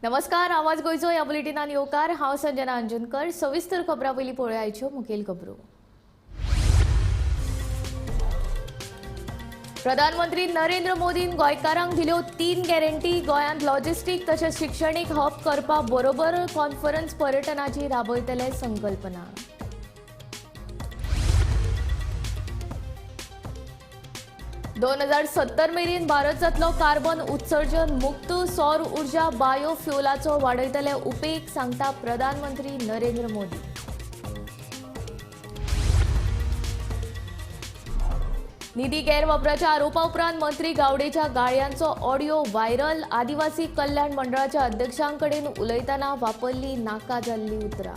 नमस्कार, आवाज गोंयचो ह्या बुलेटिनान येवकार. हांव संजना अंजुनकर. सविस्तर खबरां पयलीं पळोवया आयच्यो मुखेल खबरो. प्रधानमंत्री नरेंद्र मोदीन गोंयकारांक दिल्यो 3 गॅरंटी. गोंयांत लॉजिस्टीक तशेंच शिक्षणीक हब करपा बरोबर कॉन्फरन्स पर्यटनाची राबयतले संकल्पना. 2070 मेरेन भारत जातलो कार्बन उत्सर्जन मुक्त. सौर ऊर्जा बायोफ्युलाचो वाडयतले उपेग, सांगता प्रधानमंत्री नरेंद्र मोदी. निधी गैरवापराच्या आरोपा उपरांत मंत्री गावडेच्या गाळयांचो ऑडियो व्हायरल. आदिवासी कल्याण मंडळाच्या अध्यक्षांकडेन उलयतना वापरली नाका जाल्ली उतरां.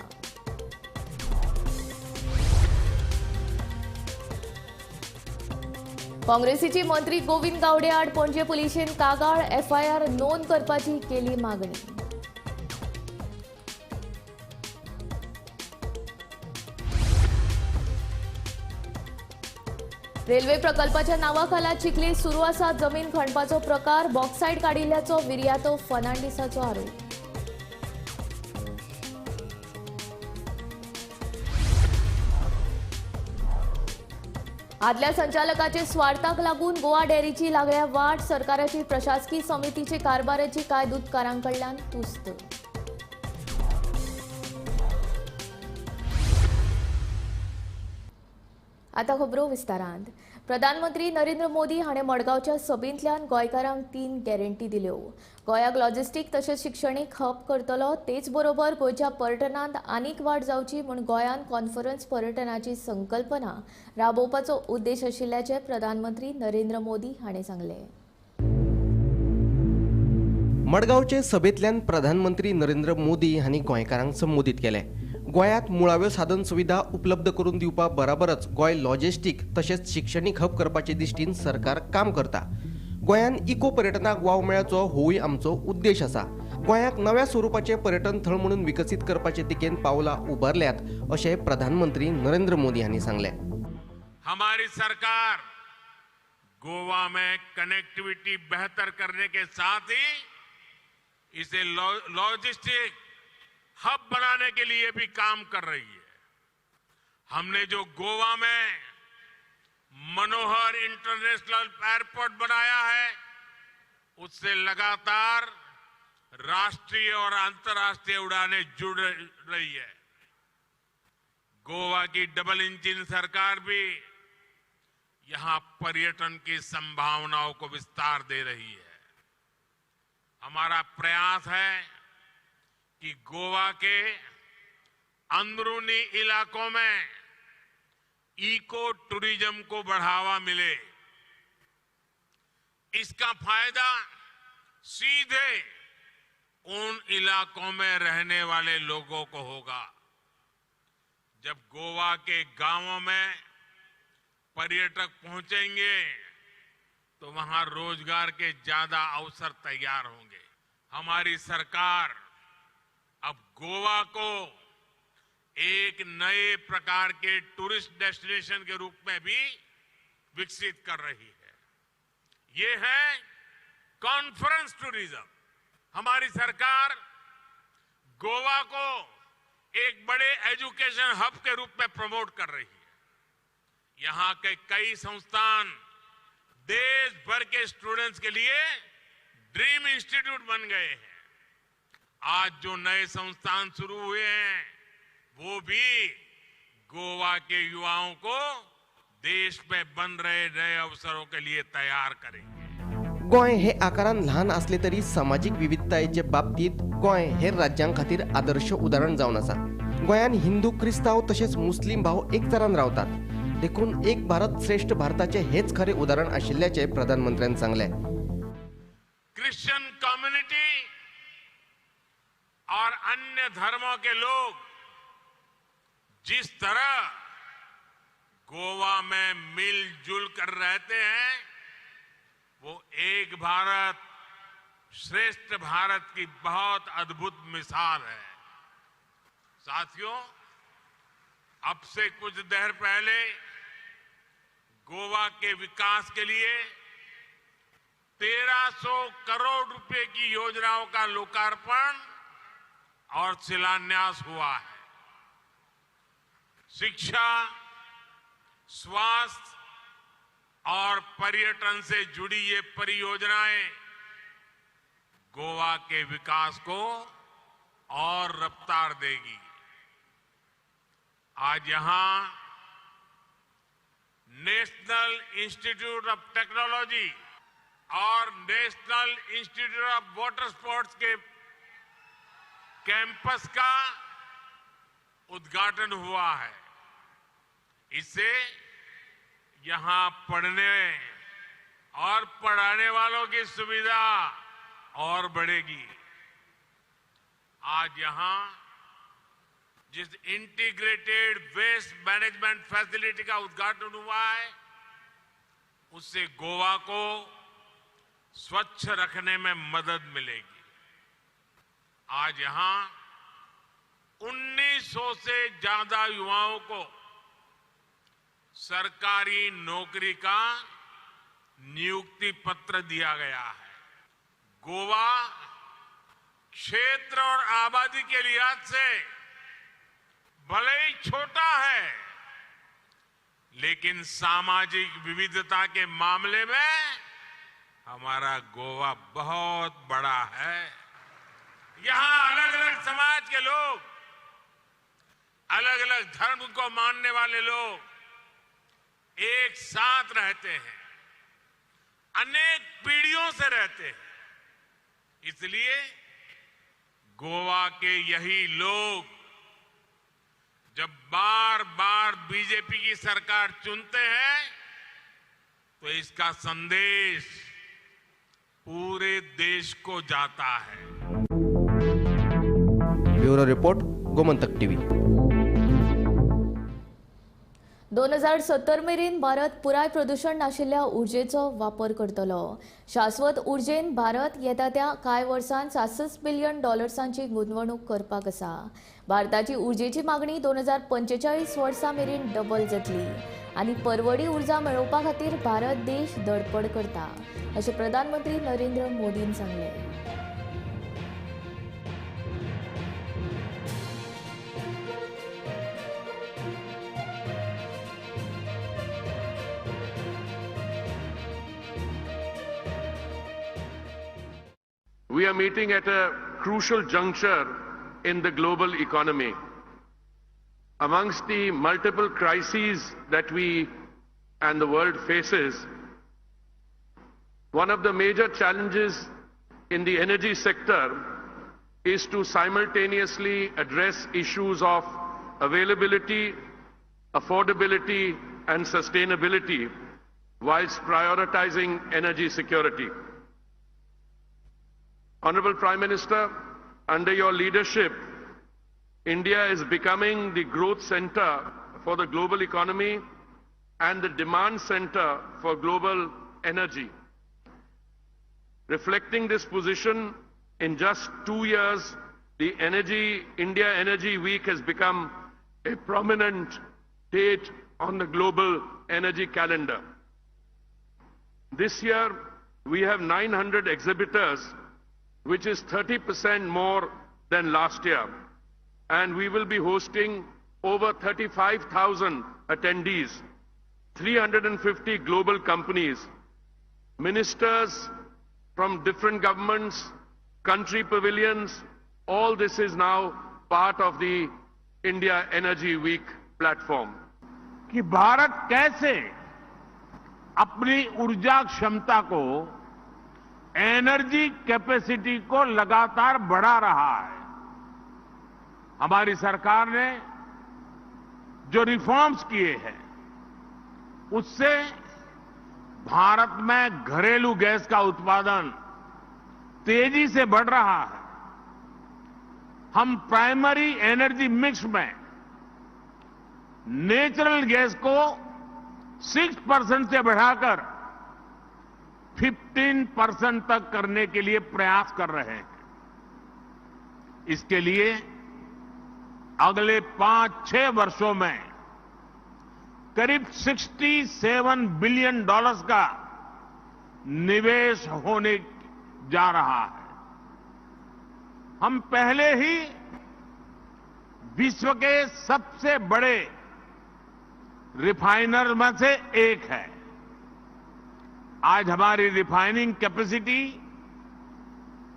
काँग्रेसीची मंत्री गोविंद गावडे आड पणजे पुलिशेन कागाळ. एफआयआर नोंद करपाची केली मागणी. रेल्वे प्रकल्पाच्या नावाखाला चिखली सुरू आसा जमीन खणपाचो प्रकार. बॉक्सायड काडिल्ल्याचो विर्यातो फर्नांडीसाचो आरोप. आदल्या संचालकाचे स्वार्थाक लागून गोवा डेअरीची लागल्या वाट. सरकाराची प्रशासकी समितीचे कारभाराची कांय दूदकारांकडल्यान तुस्त. आता खबरो विस्तारांत. प्रधानमंत्री नरेंद्र मोदी हाणें मडगांवच्या सभेंतल्यान गोंयकारांक 3 गॅरंटी दिल्यो. गोंयाक लॉजिस्टीक तशेंच शिक्षणीक हब करतलो, तेच बरोबर गोंयच्या पर्यटनांत आनीक वाड जावची म्हूण गोंयांत कॉन्फरन्स पर्यटनाची संकल्पना राबोवपाचो उद्देश आशिल्ल्याचें प्रधानमंत्री नरेंद्र मोदी हाणें सांगलें. मडगांवचे सभेंतल्यान प्रधानमंत्री नरेंद्र मोदी हांणी गोंयकारांक संबोधीत केलें. गोंयांत मुळाव्यो साधन सुविधा उपलब्ध करून दिवपा बराबरच गोंय लॉजिस्टीक तशेंच शिक्षणीक हब करपाचे दृश्टीन सरकार काम करता. गोंयांत इको पर्यटनाक वाव मेळचो होवूय आमचो उद्देश आसा. गोंयाक नव्या स्वरुपाचें पर्यटन थळ म्हणून विकसीत करपाचे दिकेन पावलां उबारल्यात अशें प्रधानमंत्री नरेंद्र मोदी हांणी सांगलें. हमारी सरकार गोवा में कनेक्टिविटी बेहतर करने के साथ ही इसे लॉजिस्टिक हब बनाने के लिए भी काम कर रही है. हमने जो गोवा में मनोहर इंटरनेशनल एयरपोर्ट बनाया है, उससे लगातार राष्ट्रीय और अंतर्राष्ट्रीय उड़ानें जुड़ रही है. गोवा की डबल इंजन सरकार भी यहां पर्यटन की संभावनाओं को विस्तार दे रही है. हमारा प्रयास है कि गोवा के अंदरूनी इलाकों में इको टूरिज्म को बढ़ावा मिले. इसका फायदा सीधे उन इलाकों में रहने वाले लोगों को होगा. जब गोवा के गांवों में पर्यटक पहुंचेंगे तो वहां रोजगार के ज्यादा अवसर तैयार होंगे. हमारी सरकार अब गोवा को एक नए प्रकार के टूरिस्ट डेस्टिनेशन के रूप में भी विकसित कर रही है. ये है कॉन्फ्रेंस टूरिज्म. हमारी सरकार गोवा को एक बड़े एजुकेशन हब के रूप में प्रमोट कर रही है. यहां के कई संस्थान देश भर के स्टूडेंट्स के लिए ड्रीम इंस्टीट्यूट बन गए हैं. आज जो नए संस्थान शुरू हुए हैं वो भी गोवा के युवाओं को देश में बन रहे नए अवसरों के लिए तैयार करेंगे. गोंय हे आकारान ल्हान असले तरी सामाजीक विविधतायेचे बाबतीत गोंय हेर राज्यां खातीर आदर्श उदाहरण जावन आसा. गोंयांत हिंदू, क्रिस्तांव तशेंच मुस्लीम भाव एकचारान रावतात, देखून एक भारत श्रेष्ठ भारताचे हेच खरें उदाहरण आशिल्ल्याचें प्रधानमंत्र्यान सांगलें. क्रिश्चियन कम्युनिटी और अन्य धर्मों के लोग जिस तरह गोवा में मिलजुल कर रहते हैं, वो एक भारत श्रेष्ठ भारत की बहुत अद्भुत मिसाल है. साथियों, अब से कुछ देर पहले गोवा के विकास के लिए 1300 करोड़ रुपए की योजनाओं का लोकार्पण और शिलान्यास हुआ है। शिक्षा, स्वास्थ्य और पर्यटन से जुड़ी ये परियोजनाएं गोवा के विकास को और रफ्तार देगी। आज यहां national institute of technology Aur national institute of water sports K campus का उद्घाटन हुआ है। इससे यहां पढ़ने और पढ़ाने वालों की सुविधा और बढ़ेगी। आज यहां जिस इंटीग्रेटेड वेस्ट मैनेजमेंट फैसिलिटी का उद्घाटन हुआ है, उससे गोवा को स्वच्छ रखने में मदद मिलेगी। आज यहां 1900 से ज्यादा युवाओं को सरकारी नौकरी का नियुक्ति पत्र दिया गया है। गोवा क्षेत्र और आबादी के लिहाज से भले ही छोटा है, लेकिन सामाजिक विविधता के मामले में हमारा गोवा बहुत बड़ा है। यहां अलग अलग समाज के लोग, अलग अलग धर्म को मानने वाले लोग एक साथ रहते हैं, अनेक पीढ़ियों से रहते हैं। इसलिए गोवा के यही लोग जब बार बार बीजेपी की सरकार चुनते हैं तो इसका संदेश पूरे देश को जाता है। Bureau report, Gomantak TV. 2070 मेरेन भारत पुराय प्रदूषण नाशिल्ल्या उर्जेचो वापर करतलो। शाश्वत उर्जेन भारत येता त्या कांय वर्सांत $66 बिलियन गुंतवणूक करपाक आसा। भारताची उर्जेची मागणी 2045 वर्सा मेरेन डबल जातली आनी परवडी उर्जा मेळोवपा खातीर भारत देश धडपड करता, अशें प्रधानमंत्री नरेंद्र मोदीन सांगलें। We are meeting at a crucial juncture in the global economy. Amongst the multiple crises that we and the world faces, one of the major challenges in the energy sector is to simultaneously address issues of availability, affordability, and sustainability whilst prioritizing energy security. Honorable Prime Minister, under your leadership, India is becoming the growth center for the global economy and the demand center for global energy. Reflecting this position, in just 2 years, the India Energy Week has become a prominent date on the global energy calendar. This year, we have 900 exhibitors, which is 30% more than last year. And we will be hosting over 35,000 attendees, 350 global companies, ministers from different governments, country pavilions. All this is now part of the India Energy Week platform. कि भारत कैसे अपनी ऊर्जा क्षमता को, energy capacity को लगातार बढ़ा रहा है। हमारी सरकार ने जो रिफॉर्म्स किए हैं उससे भारत में घरेलू गैस का उत्पादन तेजी से बढ़ रहा है। हम प्राइमरी एनर्जी मिक्स में नेचुरल गैस को 6% से बढ़ाकर 15% तक करने के लिए प्रयास कर रहे हैं। इसके लिए अगले 5-6 वर्षों में करीब $67 बिलियन का निवेश होने जा रहा है। हम पहले ही विश्व के सबसे बड़े रिफाइनर में से एक है। आज हमारी रिफाइनिंग कैपेसिटी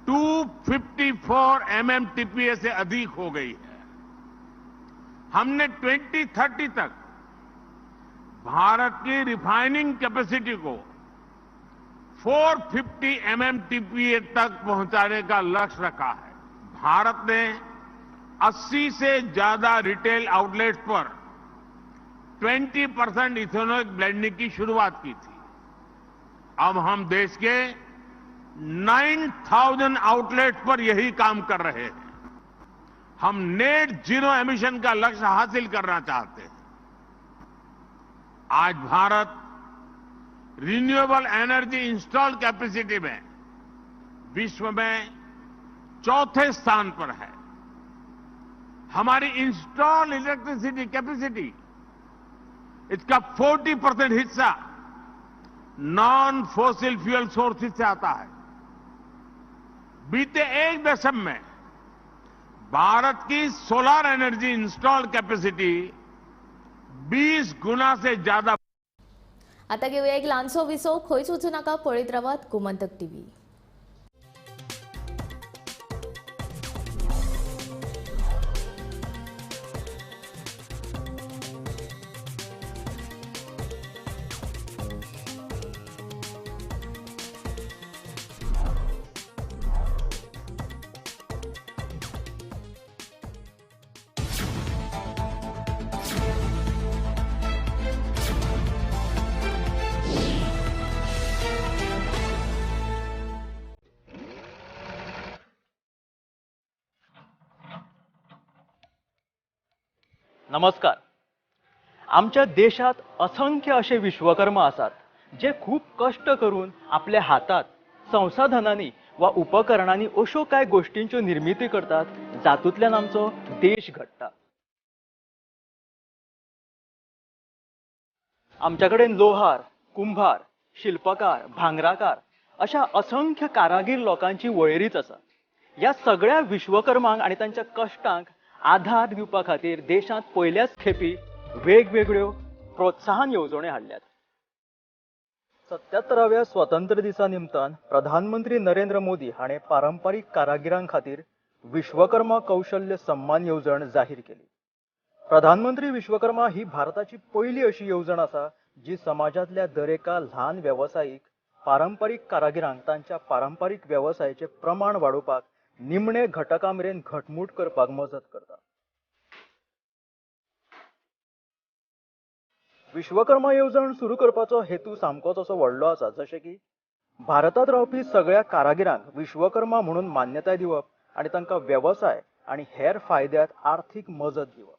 254 एमएमटीपीए से अधिक हो गई है। हमने 2030 तक भारत की रिफाइनिंग कैपेसिटी को 450 एमएमटीपीए तक पहुंचाने का लक्ष्य रखा है। भारत ने 80 से ज्यादा रिटेल आउटलेट्स पर 20% इथेनॉल ब्लेंडिंग की शुरुआत की थी। अब हम देश के 9000 आउटलेट्स पर यही काम कर रहे हैं। हम नेट जीरो एमिशन का लक्ष्य हासिल करना चाहते हैं। आज Bharat renewable energy install capacity में विश्व में चौथे स्थान पर है। हमारी इंस्टॉल इलेक्ट्रिसिटी कैपेसिटी, इसका 40% हिस्सा नॉन फॉसिल फ्यूल सोर्सेज से आता है। बीते एक दशक में भारत की सोलर एनर्जी इंस्टॉल कैपेसिटी 20 गुना से ज्यादा। आता घेऊया एक ल्हानसो विसव। खंयच वचूं नाका, पळयत रावात गोमंतक टीव्ही। नमस्कार। आमच्या देशात असंख्य असे विश्वकर्मा आसात जे खूप कष्ट करून आपल्या हातात संसाधनांनी वा उपकरणांनी अश्यो कांय गोष्टींच्यो निर्मिती करतात जातूंतल्यान आमचो देश घडटा। आमच्या कडेन लोहार, कुंभार, शिल्पकार, भांगराकार अशा असंख्य कारागीर लोकांची वळेरीच आसा। ह्या सगळ्या विश्वकर्मांक आनी तांच्या कष्टांक आधार दिवपा खातीर देशांत पयल्याच खेपी वेगवेगळ्यो प्रोत्साहन येवजण्यो हाडल्यात। 77व्या स्वातंत्र्य दिसा निमतान प्रधानमंत्री नरेंद्र मोदी हाणें पारंपारीक कारागिरां खातीर विश्वकर्मा कौशल्य सम्मान येवजण जाहीर केली। प्रधानमंत्री विश्वकर्मा ही भारताची पयली अशी येवजण आसा जी समाजांतल्या दरेका ल्हान वेवसायीक पारंपारीक कारागिरांक तांच्या पारंपारीक वेवसायाचें प्रमाण वाडोवपाक निमणे घटका मेरेन घटमूट करपाक मजत करता। विश्वकर्मा येवजण सुरू करपाचो हेतू सामकोच असो व्हडलो आसा, जशें की भारतात रावपी सगळ्या कारागिरांक विश्वकर्मा म्हणून मान्यताय दिवप आनी तांकां वेवसाय आनी हेर फायद्यांत आर्थीक मजत दिवप,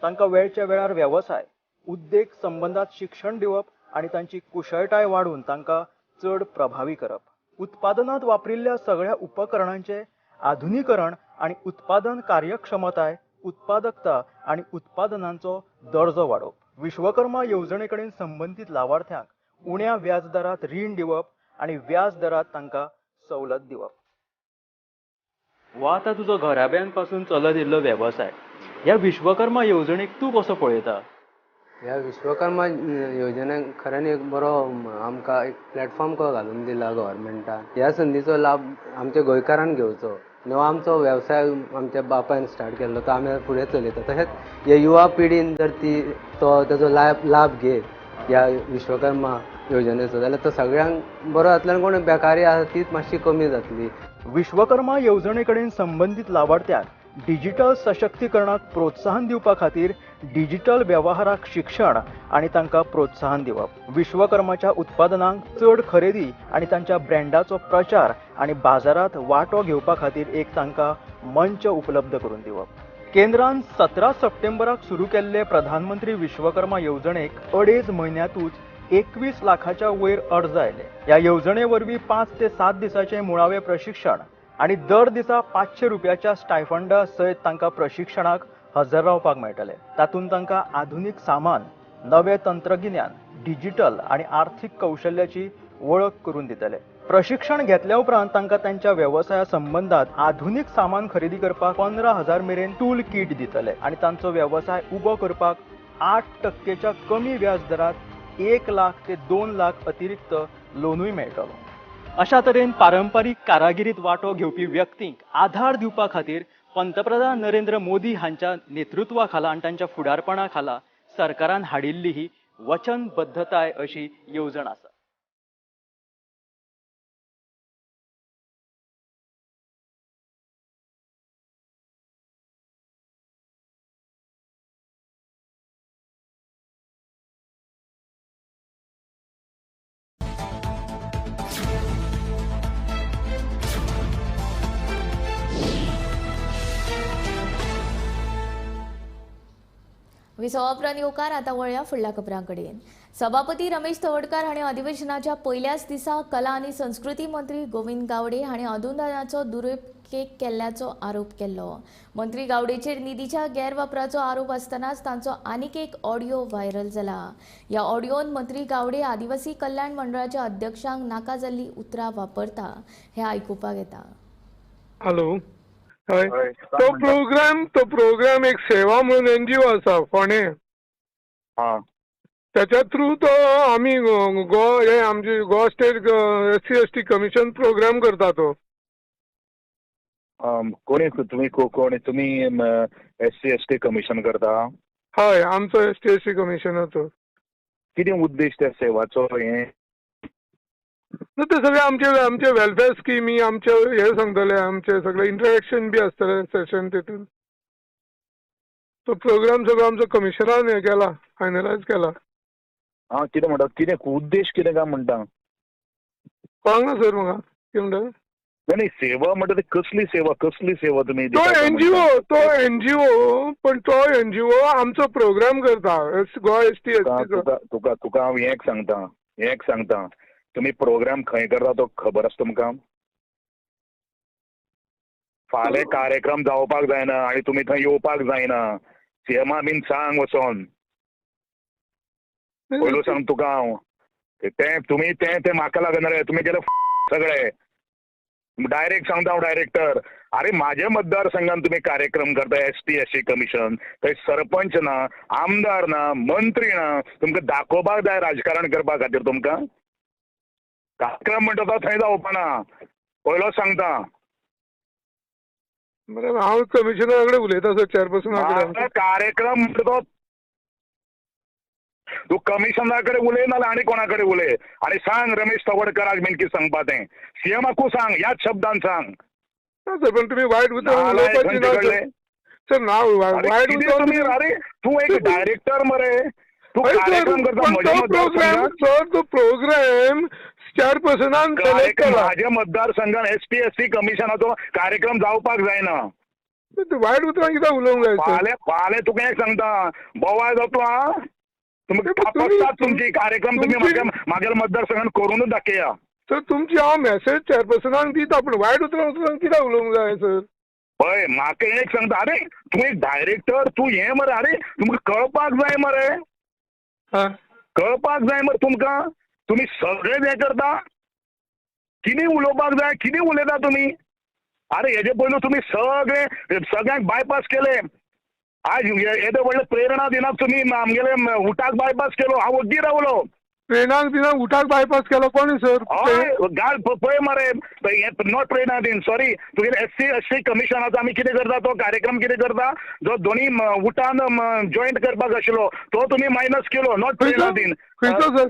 तांकां वेळच्या वेळार वेवसाय उद्देग संबंदात शिक्षण दिवप आनी तांची कुशळटाय वाडून तांकां चड प्रभावी करप, उत्पादनात वापरिल्ल्या सगळ्या उपकरणांचे आधुनिकरण आनी उत्पादन कार्यक्षमताय, उत्पादकता आनी उत्पादनांचो दर्जो वाडोवप। विश्वकर्मा येवजणे कडेन संबंदीत लावार्थ्यांक उण्या व्याज दरात रीण दिवप आनी व्याज दरात तांकां सवलत दिवप। वा आतां तुजो घराब्यान पासून चलत येयल्लो वेवसाय, ह्या विश्वकर्मा येवजणेक तूं कसो पळयता? ह्या विश्वकर्मा योजनेक खऱ्यांनी एक बरो आमकां एक प्लॅटफॉर्म कसो घालून दिला गव्हर्मेंटान। ह्या संदीचो लाभ आमच्या गोंयकारान घेवचो आनी हो आमचो वेवसाय आमच्या बापायन स्टार्ट केल्लो तो आमी फुडें चलयता। तशेंच हे युवा पिढीन जर ती तो तेजो लाभ घेत ह्या विश्वकर्मा योजनेचो जाल्यार तो सगळ्यांक बरो जातलो आनी कोण बेकारी आसा तीच मातशी कमी जातली। विश्वकर्मा येवजणे कडेन संबंदीत लावार्थ्यांक डिजिटल सशक्तीकरणाक प्रोत्साहन दिवपा खातीर डिजिटल वेव्हाराक शिक्षण आनी तांकां प्रोत्साहन दिवप, विश्वकर्माच्या उत्पादनांक चड खरेदी आनी तांच्या ब्रँडाचो प्रचार आनी बाजारांत वांटो घेवपा खातीर एक तांकां मंच उपलब्ध करून दिवप। केंद्रान 17 सप्टेंबराक सुरू केल्ले प्रधानमंत्री विश्वकर्मा येवजणेक 2.5 म्हयन्यांतूच 21 लाखाच्या वयर अर्ज आयले। ह्या येवजणे वरवीं 5 ते 7 दिसांचें मुळावें प्रशिक्षण आनी दर दिसा 500 रुपयाच्या स्टायफंडा सयत तांकां प्रशिक्षणाक हजर रावपाक मेळटलें। तातूंत तांकां आधुनीक सामान, नवें तंत्रगिन्यान, डिजिटल आनी आर्थीक कौशल्याची वळख करून दितले. प्रशिक्षण घेतल्या उपरांत तांकां तांच्या वेवसाया संबंदात आधुनीक सामान खरेदी करपाक 15,000 मेरेन टूल किट दितले आनी तांचो वेवसाय उबो करपाक 8%च्या कमी व्याज दरात 1 लाख ते 2 लाख अतिरिक्त लोनूय मेळटलो. अशा तरेन पारंपारीक कारागिरीत वांटो घेवपी व्यक्तींक आधार दिवपा खातीर पंतप्रधान नरेंद्र मोदी हांच्या नेतृत्वा खाला आनी तांच्या फुडारपणा खाला सरकारान हाडिल्ली ही वचनबद्धताय अशी येवजण आसा. विसवा उपरांत येवकार. आतां वळया फुडल्या खबरां कडेन. सभापती रमेश तवडकार हांणी अधिवेशनाच्या पयल्याच दिसा कला आनी संस्कृती मंत्री गोविंद गावडे हांणी अनुदानाचो दुरुपयोग केल्ल्याचो आरोप केल्लो. मंत्री गावडेचेर निधीच्या गैरवापराचो आरोप आसतनाच तांचो आनीक एक ऑडियो व्हायरल जाला. ह्या ऑडियोन मंत्री गावडे आदिवासी कल्याण मंडळाच्या अध्यक्षांक नाका जाल्ली उतरां वापरता हें आयकुपाक येता. हॅलो, हय, तो प्रोग्राम एक सेवा म्हणून एनजीओ आसा फोंडे, त्याच्या थ्रू तो आमी गोवा हे आमचे Goa state SC ST commission program करता तो. कोणी तुमी कोण तुमी एससी एसटी कमिशन करता? हय, आमचो एसटी एसटी कमिशनाचो. कितें उद्देश त्या सेवाचो? हें ना, ते सगळे आमचे आमचे वेलफेअर स्किमी आमचे हे सांगतले, आमचे सगळे इंटरेक्शन बी आसतले सेशन तितून. तो प्रोग्राम सगळो आमचो कमिशनान हे केला, फायनलायज केला. आं, कितें म्हणटा, कितें उद्देश कितें काय म्हणटा? कळोंक ना सर म्हाका, कितें म्हणटा? नाही, सेवा म्हणटा ती कसली सेवा, कसली सेवा तुमी? तो एनजीओ, तो एनजीओ, पण तो एनजीओ आमचो प्रोग्राम करता गोवा एसटी एसटीचो. तुका तुका हांव एक सांगता, एक सांगता, तुमी प्रोग्राम खंय करता तो खबर आसा तुमकां? फाल्यां कार्यक्रम जावपाक जायना आनी तुमी थंय येवपाक जायना. सीएमा बीन सांग वचोन, पयलू सांग तुका हांव. तें तुमी तें तें म्हाका लागना रे, तुमी गेले सगळे. डायरेक्ट सांगता हांव डायरेक्टर, अरे म्हाज्या मतदारसंघान तुमी कार्यक्रम करता एसटी एससी कमिशन, थंय सरपंच ना, आमदार ना, मंत्री ना, तुमकां दाखोवपाक जाय राजकारण करपा खातीर. तुमकां कार्यक्रम म्हणटा तो थंय जावपा ना, पयलोच सांगता. बरें, हांव कमिशनरा कडेन उलयता सर, चेअरपर्सना कडेन. कार्यक्रम म्हणटा तो तूं कमिशनरा कडेन उलय नाल्यार आनी कोणा कडेन उलय. आनी सांग रमेश तवडकराक बीन कितें सांगपा तें, सीएमाकूय सांग, ह्याच शब्दान सांग. ना सर, पण तुमी वायट उतरां उलोवपाची ना सर. ना वायट उतरां. अरे तूं एक डायरेक्टर मरे, तूं कार्यक्रम करता. प्रोग्राम सर, तो प्रोग्राम चेअरपर्सनान सिलेक्ट केला. म्हाज्या मतदारसंघान एसटी एससी कमिशनाचो कार्यक्रम जावपाक जायना. वायट उतरां कित्याक उलोवंक जाय? फाल्यां फाल्यां तुका एक सांगता, बोवाळ जातलो. आं, तुमकां तुमची कार्यक्रम तुमी म्हागेल्या मतदारसंघान करूनच दाखया. सर, तुमची हांव मॅसेज चेअरपर्सनाक दिता, पूण वायट उतरां उतरां कित्याक उलोवंक जाय सर? पळय म्हाका एक सांगता, अरे तूं एक डायरेक्टर, तूं हें मरे, अरे तुमकां कळपाक जाय मरे, कळपाक जाय मरे तुमकां. तुमी सगळें हें करता, कितें उलोवपाक जाय, कितें उलयता तुमी? अरे हेजे पयलू तुमी सगळे सगळ्यांक बायपास केले. आज येदे व्हडले प्रेरणा दिनाक तुमी आमगेले उटाक बायपास केलो, हांव वग्गी रावलो. प्रेरणा दिनाक उटाक बायपास केलो कोणी सर? हय, गाल पळय मरे, not प्रेरणा दिन, सॉरी, तुगेले एससी एसटी कमिशनाचो आमी कितें करता, तो कार्यक्रम कितें करता, जो दोनी उटान जॉयंट करपाक आशिल्लो तो तुमी मायनस केलो. Not प्रेरणा दिन,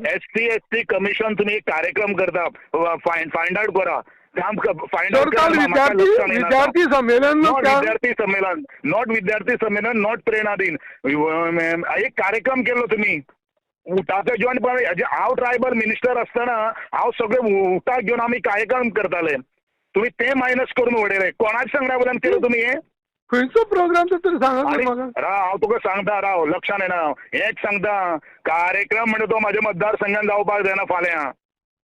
एससी एसटी कमिशन तुमी एक कार्यक्रम करता, फायंड आउट करा. विद्यार्थी संमेलन, विद्यार्थी संमेलन, not विद्यार्थी संमेलन, not प्रेरणा दिन, एक कार्यक्रम केलो तुमी उटाचो जॉयंट. हांव ट्रायबल मिनिस्टर आसतना हांव सगळे उटाक घेवन आमी कार्यक्रम करताले, तुमी ते मायनस करून उडयले. कोणाच्या सांगण्या वयल्यान केलो तुमी हें? खंयचो प्रोग्राम तो तरी सांगा म्हाका. राव, हांव तुका सांगता, राव, लक्षान येना. एक सांगता, कार्यक्रम म्हणटा तो म्हाज्या मतदारसंघान जावपाक जायना फाल्यां,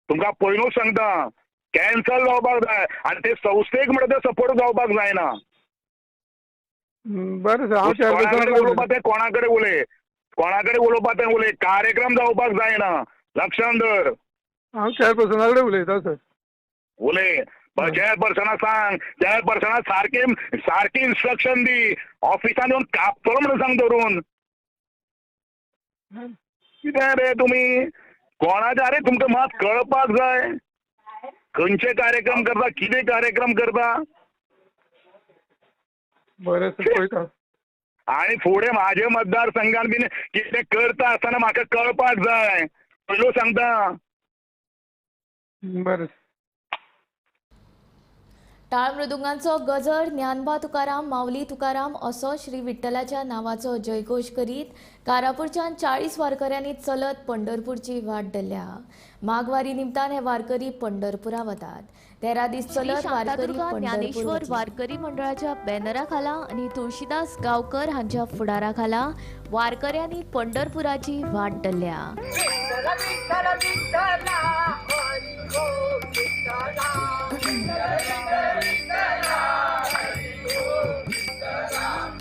तुमकां पयलूच सांगता, कॅन्सल जावपाक जाय. आनी ते संस्थेक म्हणटा ते सपोर्ट जावपाक जायना. बरें सर, हांव कोणा उलोवपा तें, कोणा कडेन उलय, कोणा कडेन उलोवपा तें उलय, कार्यक्रम जावपाक जायना, लक्षान धर. हांव चेअरपर्सना कडेन उलयता सर. उलय चेअरपर्सना सांग, चेअरपर्सना सारकें सारकें इन्स्ट्रक्शन दी, ऑफिसान येवन कापतलो म्हणून सांग धरून. कितें रे तुमी कोणाचे? अरे तुमकां मात कळपाक जाय खंयचे कार्यक्रम करता, कितें कार्यक्रम करता. बरें सर पळयता. आनी फुडें म्हाजे मतदारसंघान बीन कितें करता आसतना म्हाका कळपाक जाय, पयलू सांगता. बरें. टाळ मृदुंगांचो गजर ज्ञानबा तुकाराम माऊली तुकाराम असो श्री विठ्ठलाच्या नावाचो जयघोष करीत कारापूरच्यान 40 वारकऱ्यांनी चलत पंढरपूरची वाट धरल्या. माघवारी निमतान हे वारकरी पंढरपुरा वतात. 13 दीस चलत वारकरी ज्ञानेश्वर वारकरी मंडळाच्या बॅनरा खाला आनी तुळशीदास गावकर हांच्या फुडारा खाला वारकऱ्यांनी पंढरपुराची वाट धरल्या.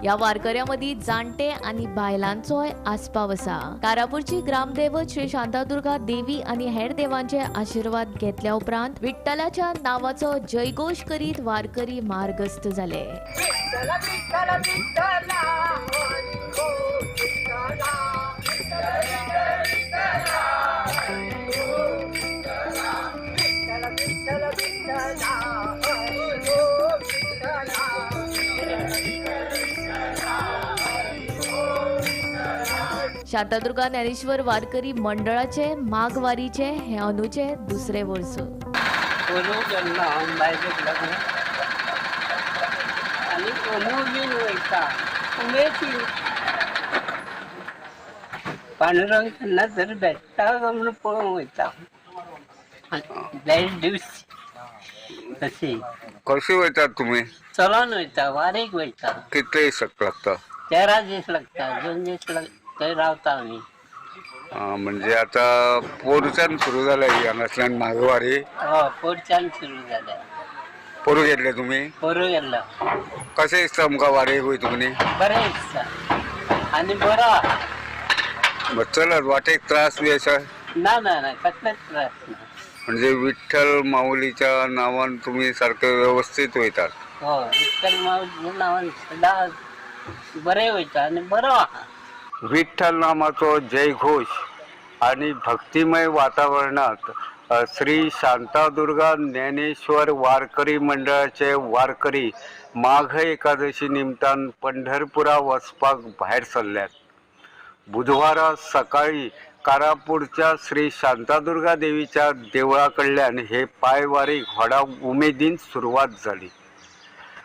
ह्या वारकऱ्यांमदीं जाणटे आनी बायलांचोय आस्पाव आसा. कारापूरची ग्रामदैवत श्री शांतादुर्गा देवी आनी हेर देवांचे आशिर्वाद घेतल्या उपरांत विठ्ठलाच्या नावाचो जयघोष करीत वारकरी मार्गस्थ जाले. शांतादुर्गा ज्ञानेश्वर वारकरी मंडळाचे माघवारीचे हे अनुचे दुसरे वर्स. पोरूं गेल्लो हांव बायलेक लागून आनी अंदू बीन वयता उमेदीन. पांडुरंग केन्ना तरी भेट्टा काय म्हणून पळोवंक वयता. भेट दिवची तशी. कशी वयतात तुमी? चलोन वयता, वारीक वयता. कितले दीस लागता? 13 दीस लागता, 2 दीस थंय रावता आमी. म्हणजे आता पोरूच्यान सुरू जाल्या ही हांगासल्यान माघवारी? हय, पोरच्यान सुरू जाल्या. पोरू गेल्ले तुमी? पोरू गेल्लो. कशें दिसता तुमकां वारेक वयता तुमी? बरें दिसता आनी बरो आहा. चलत वाटेक त्रास बी आसा? ना ना ना, कसलेच त्रास ना. म्हणजे विठ्ठल माऊलीच्या नावान तुमी सारके व्यवस्थीत वयतात? हय, विठ्ठल माऊलीच्या नावान सदांच बरें वयता आनी बरो आहा. विठ्ठल नामाचो जयघोष आणि भक्तिमय वातावरणात श्री शांतादुर्गा ज्ञानेश्वर वारकरी मंडळाचे वारकरी माघ एकादशी निमतान पंढरपुरा वचपाक भायर सरल्यात. बुधवारा सकाळी कारापूरच्या श्री शांतादुर्गा देवीच्या देवळा कडल्यान हे पायवारीक व्हडा उमेदीन सुरवात जाली.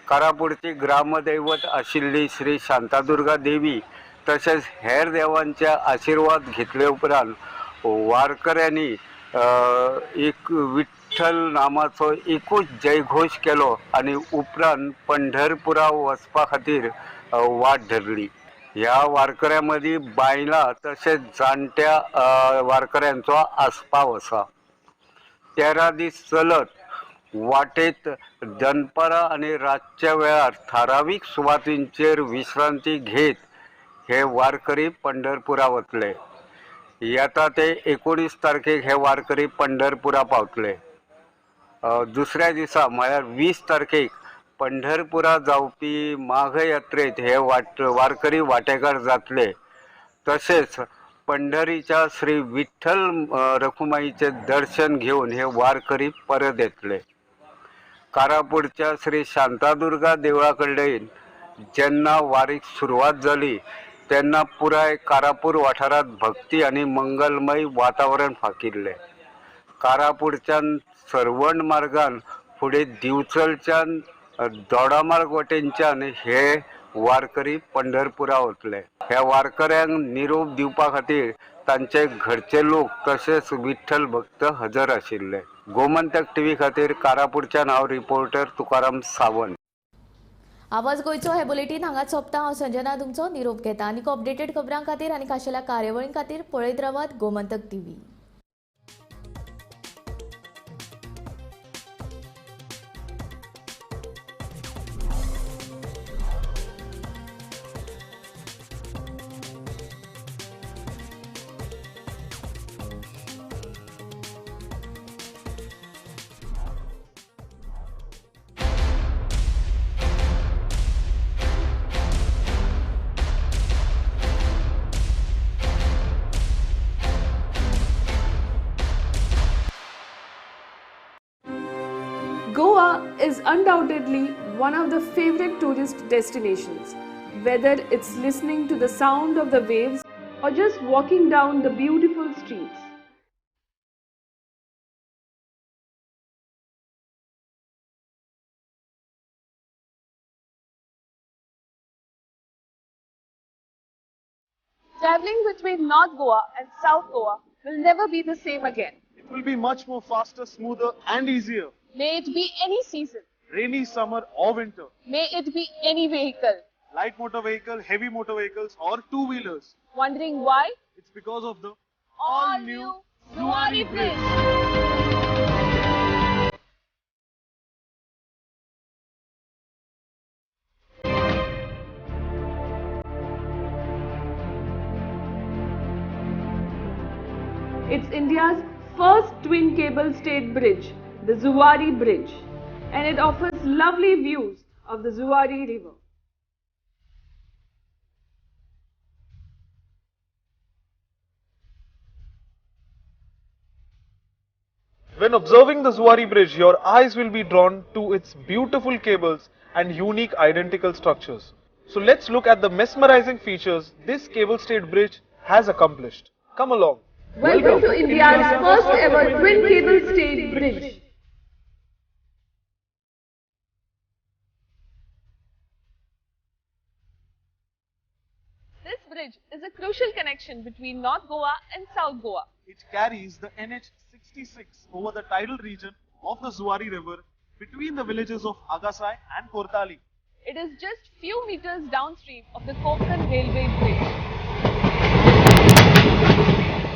कारापूरची ग्रामदैवत आशिल्ली श्री शांतादुर्गा देवी तशेंच हेर देवांचे आशिर्वाद घेतले उपरांत वारकऱ्यांनी एक विठ्ठल नामाचो एकूच जयघोष केलो आनी उपरांत पंढरपुरा वचपा खातीर वाट धरली. ह्या वारकऱ्यां मदीं बायलां तशेंच जाणट्या वारकऱ्यांचो आस्पाव आसा. 13 दीस चलत वाटेत दनपारां आनी रातच्या वेळार थारावीक सुवातींचेर विश्रांती घेत हे वारकरी पंढरपुरा वतले. येता ते 19 तारखेक हे वारकरी पंढरपुरा पावतले. दुसऱ्या दिसा म्हळ्यार 20 तारखेक पंढरपुरा जावपी माघ यात्रेत हे वारकरी वांटेकार जातले. तशेंच पंढरीच्या श्री विठ्ठल रखुमाईचे दर्शन घेवन हे वारकरी परत येतले. कारापूरच्या श्री शांतादुर्गा देवळा कडेन जेन्ना वारीक सुरवात जाली तेन्ना पुराय कारापूर वाठारांत भक्ती आनी मंगलमय वातावरण फाकिल्लें. कारापूरच्यान सर्वण मार्गान फुडें दिवचलच्यान दोडामार्ग वटेनच्यान हे वारकरी पंढरपुरा वतले. ह्या वारकऱ्यांक निरोप दिवपा खातीर तांचे घरचे लोक तशेंच विठ्ठल भक्त हजर आशिल्ले. गोमंतक टीव्ही खातीर कारापूरच्यान हांव रिपोर्टर तुकाराम सावंत. आवाज गोंयचो हे बुलेटीन हांगाच सोंपता. हांव संजना तुमचो निरोप घेता. आनीक अपडेटेड खबरां खातीर आनी खाशेल्या कार्यावळीं खातीर पळयत रावात Gomantak TV. Goa is undoubtedly one of the favorite tourist destinations. Whether it's listening to the sound of the waves or just walking down the beautiful streets. Traveling between North Goa and South Goa will never be the same again. It will be much more faster, smoother and easier. May it be any season. Rainy, summer or winter. May it be any vehicle. Light motor vehicle, heavy motor vehicles or two-wheelers. Wondering why? It's because of the all-new Zuari Bridge. It's India's first twin cable stayed bridge, the Zuari Bridge, and it offers lovely views of the Zuari River. When observing the Zuari Bridge, your eyes will be drawn to its beautiful cables and unique identical structures. So let's look at the mesmerizing features this cable-stayed bridge has accomplished. Come along. Welcome to India's first ever twin cable stayed bridge. This bridge is a crucial connection between North Goa and South Goa. It carries the NH66 over the tidal region of the Zuari River between the villages of Agasai and Cortalim. It is just few meters downstream of the Konkan Railway Bridge.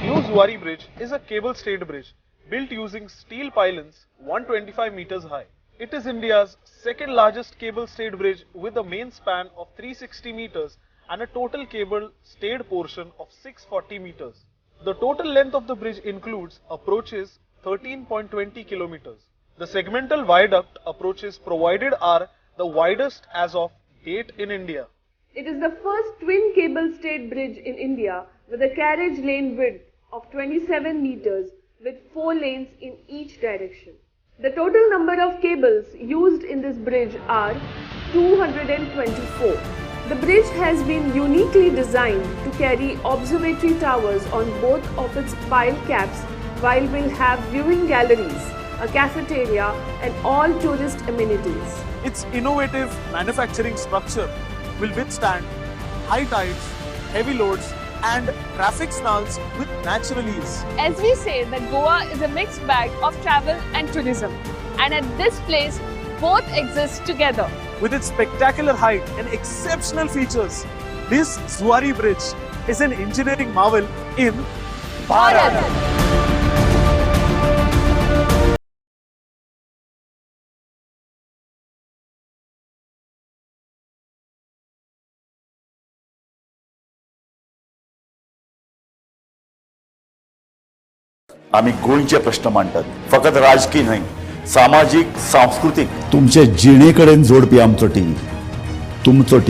New Zuari Bridge is a cable-stayed bridge built using steel pylons 125 meters high. It is India's second largest cable-stayed bridge with a main span of 360 meters and a total cable-stayed portion of 640 meters. The total length of the bridge includes approaches 13.20 kilometers. The segmental viaduct approaches provided are the widest as of date in India. It is the first twin cable stayed bridge in India with a carriage lane width of 27 meters with 4 lanes in each direction. The total number of cables used in this bridge are 224. The bridge has been uniquely designed to carry observatory towers on both of its pile caps, while will have viewing galleries, a cafeteria and all tourist amenities. Its innovative manufacturing structure will withstand high tides, heavy loads and traffic snarls with natural ease. As we say that Goa is a mixed bag of travel and tourism, and at this place both exist together. With its spectacular height and exceptional features, this Zuari Bridge is an engineering marvel in Bharat. आमी गोंयचे प्रश्न मांडटात, फकत राजकीय न्हय, सामाजीक, सांस्कृतीक, तुमचे जिणे कडेन जोडपी आमचो टीव्ही, तुमचो टीव्ही.